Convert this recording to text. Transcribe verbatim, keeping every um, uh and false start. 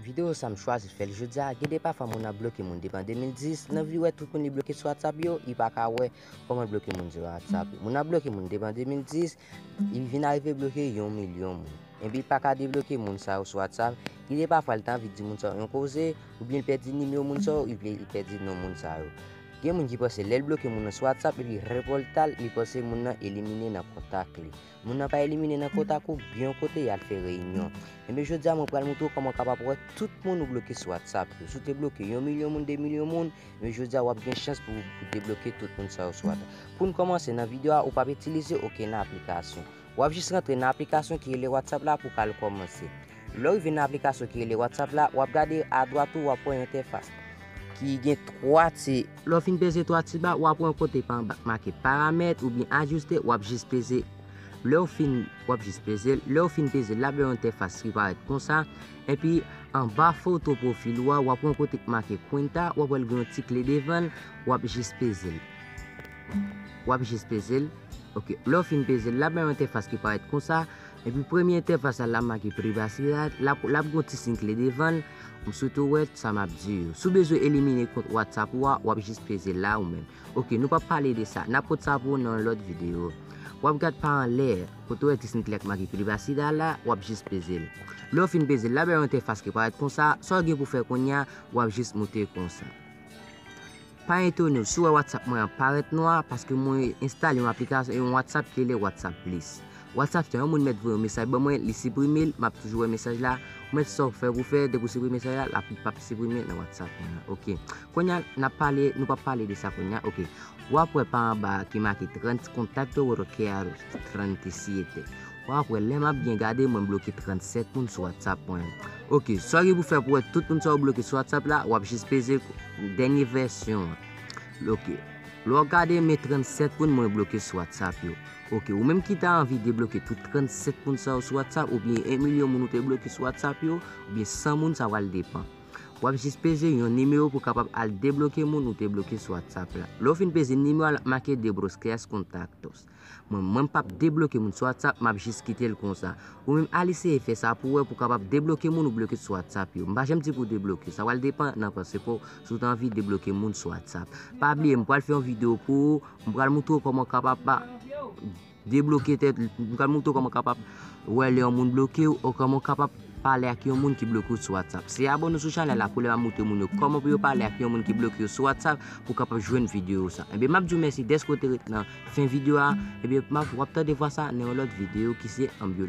Videyo sa m chwazi fè l jodi a, gen de pafwa moun ap bloke moun depi an de mil dis, nan vi wè tout moun li bloke sou WhatsApp yo, li pa ka wè kòman l bloke moun sou WhatsApp yo. Moun ap bloke moun depi an de mil dis, li vin arive bloke yon milyon moun. Epi li pa ka debloke moun sa yo sou WhatsApp, gen de pafwa l ta anvi di moun sa yo yon koze, oubyen l pèdi nimewo moun sa yo, oubyen li pèdi non moun sa yo. Gen moun ki panse lè l bloke moun nan sou WhatsApp epi repòte l, li panse moun nan elimine nan kontak li. Moun nan pa elimine nan kontak ou, gen yon kote y al fè reyinyon. Enben jodi a mwen pral montre w kòman w kapab wè tout moun ou bloke sou WhatsApp yo. Si w te bloke yon milyon moun, de milyon moun, enben jodi a w ap gen chans pou w debloke tout moun sa yo sou WhatsApp. Pou n kòmanse nan videyo a, ou p ap itilize okenn aplikasyon. W ap jis rantre nan aplikasyon ki rele WhatsApp la pou w ka al kòmanse. Lè w rive nan aplikasyon ki rele WhatsApp la, w ap gade adwat ou, w ap wè yon entèfas ki gen twa ti. Lè w fin peze twa ti ba, w ap wè yon kote pa anba k make paramèt oubyen ajiste, w ap jis peze. Lè w fin, w ap jis peze l. Lè w fin peze l, l ap bay yon entèfas ki parèt konsa. Epi anba foto pwofil ou a, w ap wè yon kote k make Cuenta, w ap wè l gen yon ti kle devan l, w ap jis peze l. W ap jis peze l. Ok, lè w fin peze l, l ap bay yon entèfas ki parèt konsa. Epi premye entèfas la, l ap make privasidad, l ap, l ap gen yon ti siy kle devan l. M swete w wè sa m ap di yo. Si w bezwen elimine kont WhatsApp ou a, w ap jis peze la ou menm. Ok, nou p ap pale de sa. N ap pot sa pou w nan yon lòt videyo. W ap gad pa anlè, kote w wè ti siy kle k make privasidad la, w ap jis peze l. Lè w fin peze l, l ap bay yon entèfas ki parèt konsa. Sa w gen pou w fè kounye a, w ap jis moute konsa. Pa etone w si w wè WhatsApp mwen an parèt nwa, paske mwen enstale yon aplikasyon, yon WhatsApp ki rele WhatsApp Plus. WhatsApp se yon moun mèt voye yon mesaj ban mwen, li siprime l, m ap toujou wè mesaj la. Ou mèt sa w fè pou fè, depi w siprime mesaj la, l ap, li p ap siprime nan WhatsApp mwen an. Ok. Kounye a, n ap pale, nou p ap pale de sa kounye a. Ok. W ap wè pa anba ki make trant contacto bloqueados, trant siete. W ap wè lè m ap byen gade, mwen bloke trannsèt moun sou WhatsApp mwen. Ok, sa w gen pou fè pou wè tout moun sa w bloke sou WhatsApp la, w ap jis peze dènye vèsyon an. Ok. Lè w gade men trannsèt moun mwen bloke sou WhatsApp yo. Ok, ou menm ki ta anvi debloke tout trannsèt moun sa yo sou WhatsApp, oubyen yon milyon moun ou te bloke sou WhatsApp yo, oubyen san moun, sa pral depann. W ap jis peze yon nimewo pou w kapab al debloke moun ou te bloke sou WhatsApp la. Lè w fin peze nimewo a, l ap make debloquear contactos. Mwen, mwen m p ap debloke moun sou WhatsApp, m ap jis kite l konsa. Ou menm al eseye fè sa pou w wè pou w kapab debloke moun ou bloke sou WhatsApp yo. M pa janm di pou w debloke, sa pral depann nan panse pa w si w ta anvi debloke moun sou WhatsApp. Pa bliye, m pral fè yon videyo pou ou, m pral montre w kòman w kapab pa debloke tèt, m pral montre w kòman w kapab wè lè yon moun bloke w, ou kòman w kapab pale ak yon moun ki bloke w sou WhatsApp. Se abòne w sou chanèl la pou lè m ap montre moun yo kòman pou yo pale ak yon moun ki bloke yo sou WhatsApp pou w kapab jwenn videyo sa. Ebyen, m ap di w mèsi dèske w te ret nan fen videyo a. Ebyen, m ap, w ap tande vwa sa nan yon lòt videyo ki se Anbyo.